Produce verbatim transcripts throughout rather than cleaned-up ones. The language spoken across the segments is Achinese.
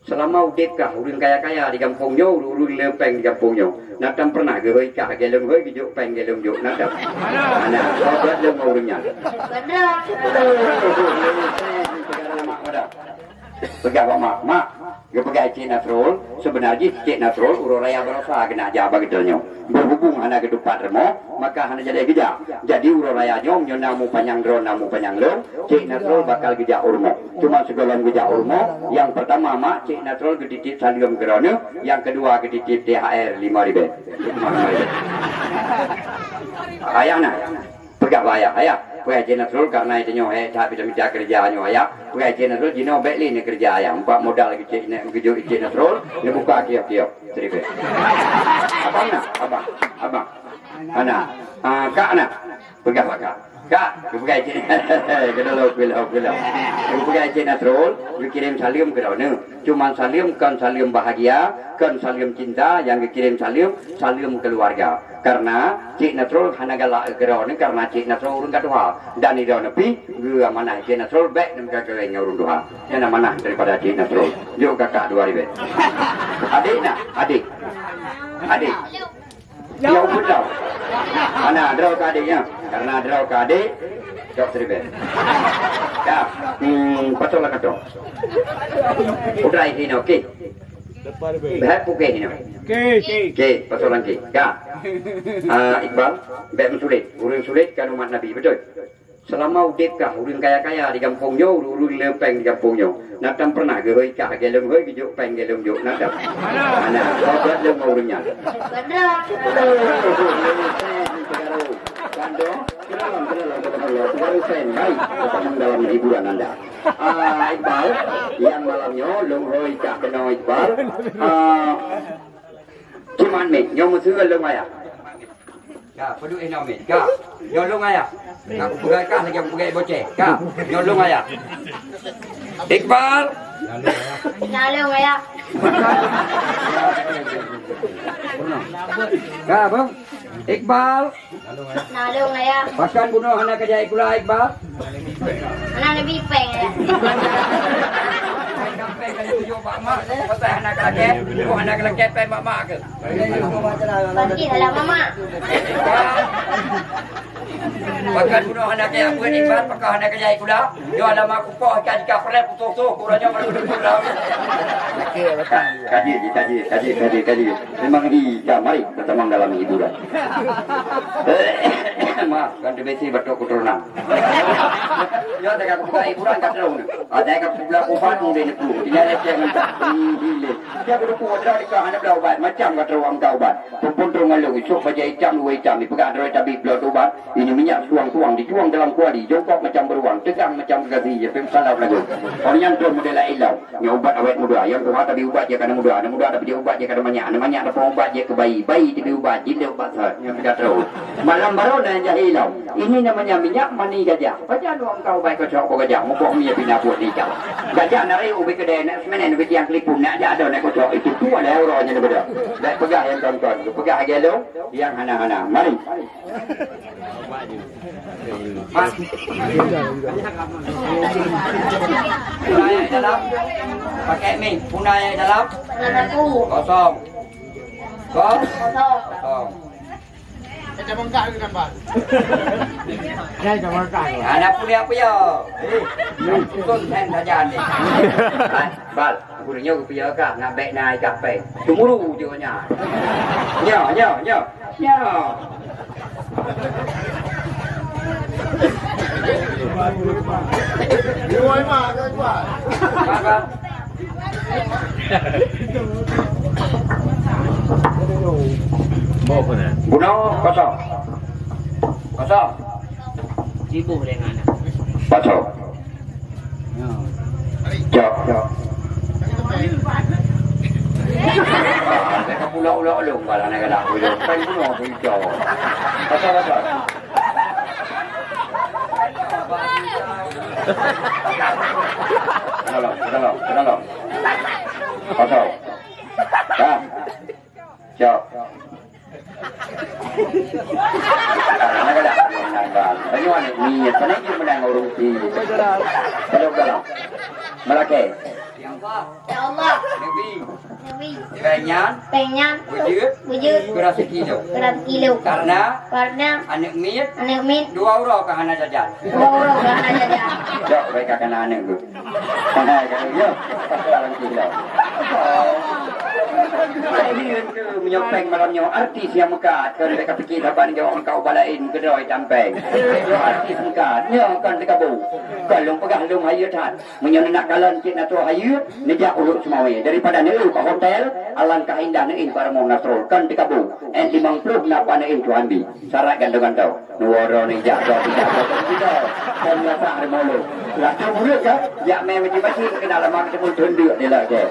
Seulama udeb kah ureuëng kaya-kaya di gampông nyoe, ureuëng le péng di gampông nyoe, na tam pernah geuhôi kah lagée lôn hôi, geujok péng lagée lôn jok, na tam? Hana, soe brat lôn ngon ureuëng nyan. Peugah bak mak, "Mak," geupeugah Cik Nasrul, seubeuna jih Cik Nasrul uroe raya baroesa geunak jak bak geutanyoe. Beuhubung hana geutupat rumoh, maka hana jadi geujak. Jadi uroe raya nyoe, meunyoe na mupanyang droe, na mupanyang lôn, Cik Nasrul bakal geujak u rumoh. Cuma sigohlom geujak u rumoh, nyang peurtama mak Cik Nasrul geutitip saleuem keu droeneuh, nyang keudua geutitip T H R lima ribée. Ayah na? Peugah bak ayah, "Ayah, peugah Cik Nasrul, karena itu nyoe hek that mita-mita keureuja nyoe ayah, peugah Cik Nasrul jinoe bék lé neukeureuja ayah, meupat modal keu Cik, keu Cik Nasrul, neubuka kiok-kiok." Seribe. Abang na? Abang, abang. Ana. Ah, kak na? Peugah bak kak. Kak, geupeugah Cik. Keudolo, keudolo, keudolo. Geupeugah Cik Nasrul, geukirém saleuem keu droeneuh. Cuma saleuem kon saleuem bahagia, kon saleuem cinta, nyang geukirém saleuem, saleuem keuluwarga. Karena Cik Nasrul hana galak keu droeneuh, karena Cik Nasrul ureuëng ka tuha. Dan droeneuh pih geuamanah Cik Nasrul bék neumeukawen ngon ureuëng tuha. Nyan amanah daripada Cik Nasrul. Jok kakak dua ribée. Adik na? Adik. Adik. Ya, umpun tau. Ana, droe keu adik nyan. Karena droe keu adik, cok seribet. Ya, hmm, patong lah katong. Putra ini, okey. Behak pukul ini. Okey. Okey, patong lagi. Ya. Ah, Iqbal, bék meusulet. Ureuëng sulet kan umat Nabi, betul? Seulama udeb kah ureuëng kaya-kaya di gampông nyoe, ureuëng le péng di gampông nyoe, na tam pernah geuhôi kah lagée lôn hôi, geujok péng lagée lôn jok, na tam? Hana, soe brat lôn ngon ureuëng nyan. Kandong, kenalan, kenalan, kenalan, kenalan, sen, baik, dalam hiburan anda. Ah, Iqbal, yang malam nyoe lôn hôi kah keunoe Iqbal. Ah, cuman meh, nyoe meuseue lôn ayah. Ka, peuduek inoe miet. Ka, nyoe lôn ayah. Ka kupeugah kah lagée kupeugah bocée. Ka, nyoe lôn ayah. Iqbal. Na lôn ayah. Ka, bang. Iqbal. Na lôn ayah. Pakon bunoe hana kajak sikula, Iqbal? Hana neubi péng, ayah. Pakon bunoe hana kajak péng bak mak keuh? Pakon bunoe hana kajak buet iban, pakon hana kajak sikula? Nyoe lama kupoh ikan, ikan peré putôh-tôh, uroe nyoe baru kupeugah. Kaji, kaji, kaji, kaji, kaji. Memang hi, ka, mari, berteman dalam hiburan. Maaf, kan terbesi batuk keturunan. Nyoe teuka kupeugah hiburan ka terus. Ada ka pula kupat mungkin itu. Ini ada cek mentah. Dia berduku, ada di kah, anak belah ubat. Macam kata orang kau ubat. Pun-pun terus ngalung. Esok baja hitam, dua hitam. Dipegang terus tabib belah ubat. Ini minyak suang-suang. Dicuang dalam kuali. Jongkok macam beruang. Tegang macam gergaji. Ya, pun salah lagu. Orang yang terus model ilau. Nyoe ubat awet muda, nyang tuha tabi ubat jih keu aneuk muda, aneuk muda tabi ubat jih keu aneuk manyak, aneuk manyak tabi ubat jih keu bayi, bayi tabi ubat jih lé ubat sot, nyoe pih ka trok. Malam baroe na nyang jahé lom. Ini namanya minyak mani gajah. Pajan wak engkau bai kocok boh gajah, mupoh mie pih na buet nicau. Gajah narék ubé keudè, nak seumenen ubé tiang kelipun, nak jak adoe nak kocok, itu tu adalah uroe nyan beudôh. Bèk peugah nyang kon-kon, peugah lagèe lôn, nyang hana-hana. Mari. Mak. Punai dalam. Pakai mic. Punai dalam. Satu. Kosong. Kos-, kosong. Kosong. Ada yang bengkak ke gambar? Ada yang bengkak ke? Ada pun apa ya? Susun sen saja ni. Bal. Gurunyo geupiôh kah, nak bèk na ikah péng. Cemburu jih nyan. Nyo, nyo, nyo. Nyo. Apa? Bunoe kosong. Kosong. Sibuk dengan. Kosong. Cok, cok. Mereka pula ulok-ulok, balah nak galak ulok. Kan bunuh aku hijau. Pasal apa? Kenapa? Kenapa? Kenapa? Pasal. Dah. Cok. Mana galak? Banyuwangi ni, apa lagi menang urung ti? Kalau galak. Melakèe. Ya Allah. Nabi. Nabi. Penyan. Penyan. Wujud. Wujud. Kurasa kilo. Kurasa kilo. Karena. Karena. Aneuk miet. Aneuk miet. Dua uroe ka hana jajan. Dua uroe ka hana jajan. Jok, mereka kena aneuk tu. Hana jajan. Yo. Kurasa kilo. Jadi, untuk menyopeng malam nyoe, artis nyang meukat. Kau mereka pikir saban jawab kau balain, kedoi tampeng. Artis meukat. Nyoe kan dikabu. Kalau peugah lung hayeue that. Meunyoe neunak kalon cit na troh hayeue, neujak u Lhokseumawe. Daripada neuéh bak hotel, alangkah indah neuéh bak rumoh Nasrul. Kon teukabu, eh, limong ploh na pa neuéh Tuhan bi. Syarat gantoe-gantoe. Neuwoe droe neujak, droe neujak, droe neujak. Kon masak rumoh lôn. Laju buleuk ka, jak mé maséng-maséng keunan lama teumon teundeuk dilèe.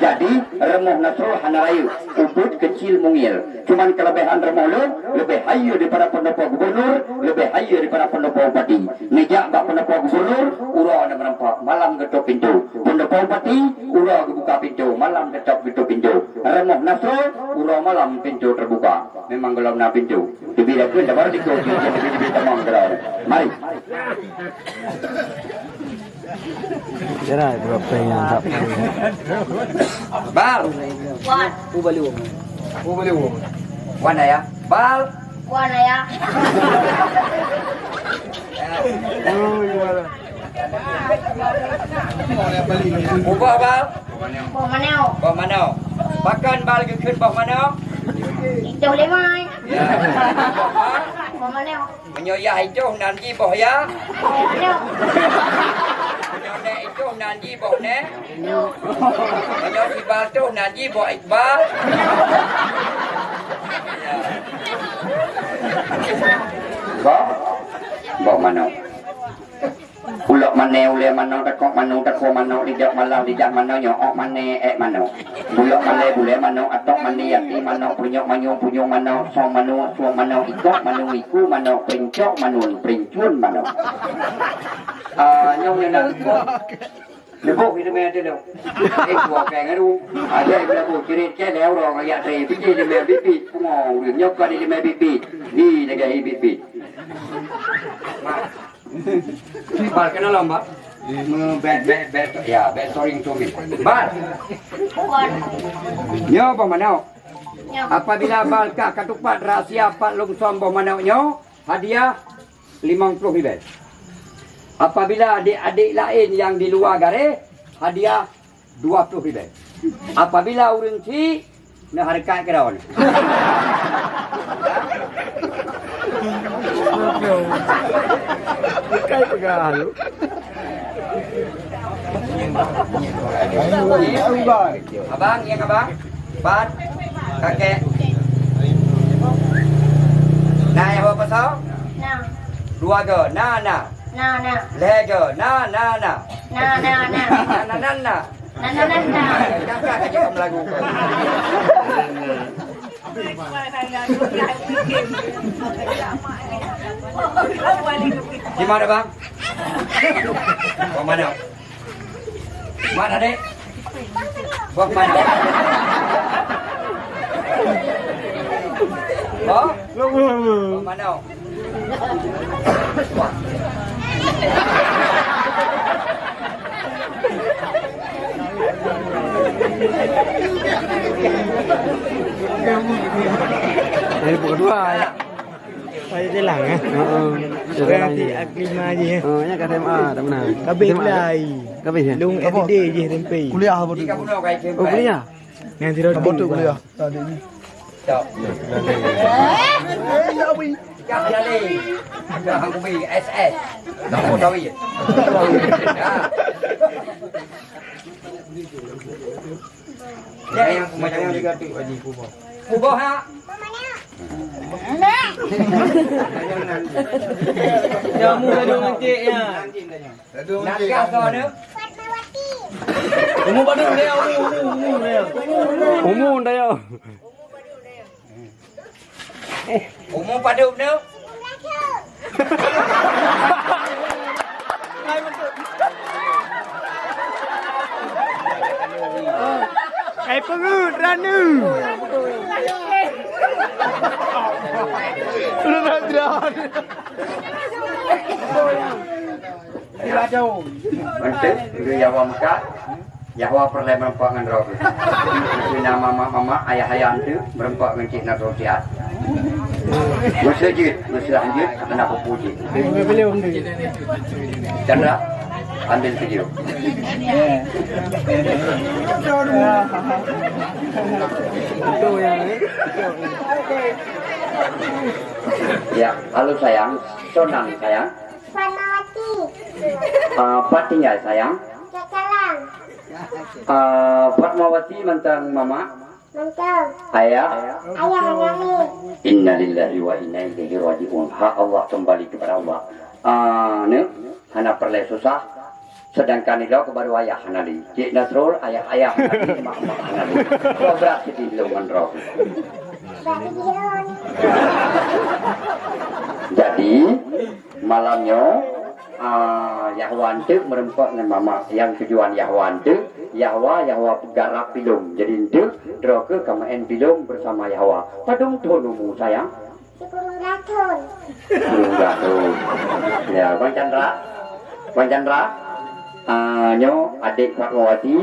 Jadi, rumoh Nasrul hana rayeuk. Ubit keucil mungil. Cuman keuleubèhan rumoh lôn leubeh hayeue daripada peundopo gubernur, leubeh hayeue daripada peundopo bupati. Neujak bak peundopo gubernur, uroe na meureumpok, malam geutôp pintoe. Peundopo bupati, uroe geubuka pintoe, malam geutôp geutôp pintoe. Rumoh Nasrul, uroe malam pintoe teubuka. Memang gohlom na pintoe. Teubiet dakeuet, dah baru dikeue, leubeh-leubeh tamong keudroe. Mari. Kira dua pèng nyang tak pèng. Bal. Wan. Ubalu. Ubalu. Wan ya. Bal. Wan ya. Ubah bal. Boh manok. Boh manok. Pakon bal geukheun boh manok? Itoh lé mai. Ya. Boh manok. Meunyoe yah itoh nan jih boh yah. Meunyoe nèk itoh nan jih boh nèk. Meunyoe si Bal toh nan jih boh Iqbal. Boh? Boh manok. Ulok mané ulèe manok, takok manok, takok manok, dijak malam, dijak manok, nyoe ok mané, èk manok. Bulok malèe bulèe manok, atok mané, yati manok, punyok manyong, punyong manok, song manok, suong manok, ikok manok, iku manok, peuncok manok, peuncun manok. Ah, nyoe nyan na leubeh. Leubeh itu mè tu. Eh, dua kèe ngeuru. Ada yang leubeh cirit kèe lé urang ajak saya. Biji dia mè bibit. Pungo urang nyoe ka dia mè bibit. Ni lagèe bibit. Bal, keunoe lom, Bal. Me-, bet, bet, bet, ya, bet soring suami. Bal. Nyoe boh manok. Apabila Bal ka katupat rahsia pat lôn som boh manok nyoe, hadiah limong ploh ribèe. Apabila adik-adik laén nyang di luwa garéh, hadiah dua ploh ribèe. Apabila ureueng chik, na hareukat keudroe. Bukai peugah lu. Abang, ya abang? Pat, kakek. Na nyang ho pasoe? Na. Dua go. Na, na. Na, na. Lhèe go. Na, na, na. Na, na, na. Na, na, na, na. Na, na, na, na. Jangan kacau kamu lagu. Di mana, Bang? Ke mana? Mana, Dek? Boh manok. Boh? Boh manok. Jadi, bukan dua, ya. Saya jalan, eh. Heeh. Orang nanti aklim aja, eh. Oh, nya kat S M A, tak pernah. Habis S M A. Pulai. Habis, ya? Lung S D je sampai. Kuliah apa tu? Oh, kuliah? Yang tidak. Apa tu kuliah? Tadi ni. Tak. Eh, ya, Abi. Tak jadi. Dah aku beli S S. Dah mau tahu ya? Ya. Ya, yang macam ni. Ubah, ha? Jamu gaduh ngantik, ya. Nak kah kau ni? Umur pada dia, umur, umur, umur dia. Umur pada dia. Umur padum tu? Hai pengut ranu. Ranu. Mantap, udah ya, Wak Mekah. Yahwa peureulée meureumpok ngon droe. Meuseu na mamak-mamak, ayah-ayah eunteuk meureumpok ngon Cik Nasrul Siat. Meuseu jeuet, meuseu han jeuet, hana peue-peue jih. Chandra, ambil video. Ya, halo sayang, soe nan sayang? Fatmawati. Ah, pat tinggai sayang? Cakalang. Ah, Fatmawati mantong mamak? Mantong. Ayah? Ayah hana lé. Innalillahi wa inna ilaihi raji'un. Hak Allah kembali kepada Allah. Ah, neuk, hana peureulée susah. Sedangkan ilok baru ayah hana lé. Cik Nasrul, ayah-ayah hana lé, mak-mak hana lé. Kok brat sedih lôn ngon droe. Jadi, malam nyoe, ah, Yahwa eunteuk meureumpok ngon mamak. Nyang tujuan Yahwa eunteuk, Yahwa, Yahwa garap filem. Jadi eunteuk, droe keuh ka meu'en filem bersama Yahwa. Padum thon umu sayang? Sikureueng thon. Sikureueng thon. Ya, Bang Chandra. Bang Chandra. Ah, nyoe adék Fatmawati,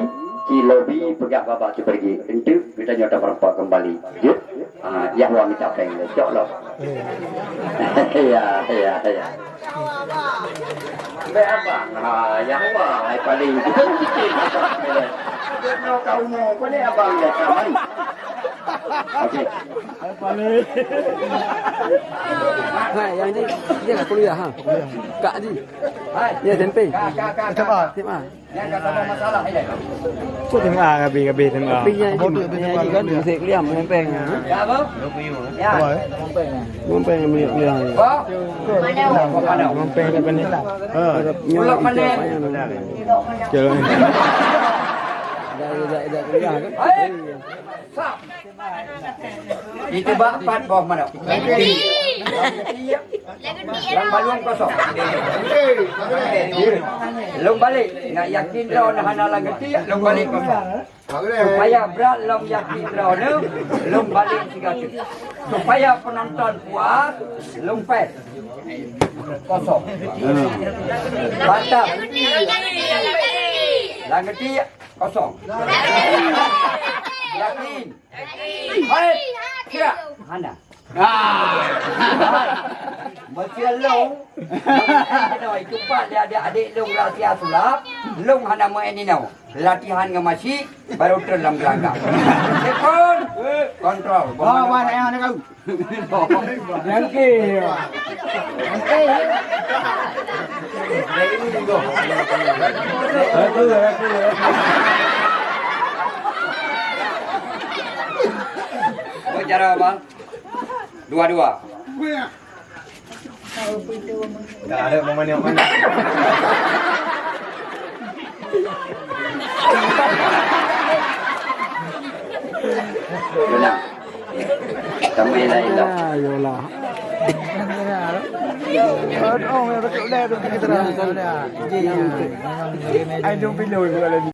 Ci Lobi peugah babah Ci Pergi. Eunteuk geutanyoe tameureumpok keumbali. Jeuet? Ah, Yahwa mita péng lé. Cok lom. Ya, ya, ya. Bèk abang. Ah, Yahwa, hai paling. Jeuet nyoe ka umu, keuneuk abang ya, ka mari. Okey. Hai, nyang di, dia lah kuliah, ha? Kak di. Hai. Ya, S M P. Kak, kak, kak, kak. S M A. Nyang ka saboh masalah, ya. Kok S M A, habis, habis S M A. Tapi nyang di, nyang di kan, masih kuliah, main peng, ha? Ya, apa? Ya. Apa, eh? Main peng, main kuliah. Oh? Mana? Main peng, tak pandai. Ha. Nyoe, Pulau mana? Jalan. Dah, dah, dah kuliah, kan? Hai. Sap. Diteuba pat boh manok. Lam balong kosong. Lôn balek, nak yakin droeneuh hana lam geuti, lôn balek kosong. Supaya brat lôn yakin droeneuh, lôn balek siga teuk. Supaya penonton puas, lôn pes. Kosong. Mantap. Lam geuti, kosong. Yakin. Hai, gerak. Hana. Ah. Meuseu lôn, lôn keunoe, itu pat lé adék-adék lôn rahsia sulap, lôn hana meu'en inoe. Latihan ngon masyik, baru treun lam gelanggang. Sekon, kontrol. Oh, mana yang ada kau? Okey. Okey. Apa cara, Bang? Dua-dua. Dah ada, mau mana, mana? Benar. Kami lain dah. Ayolah. Aduh, ya, betul dah, betul kita dah. Aduh, pilih dulu lagi.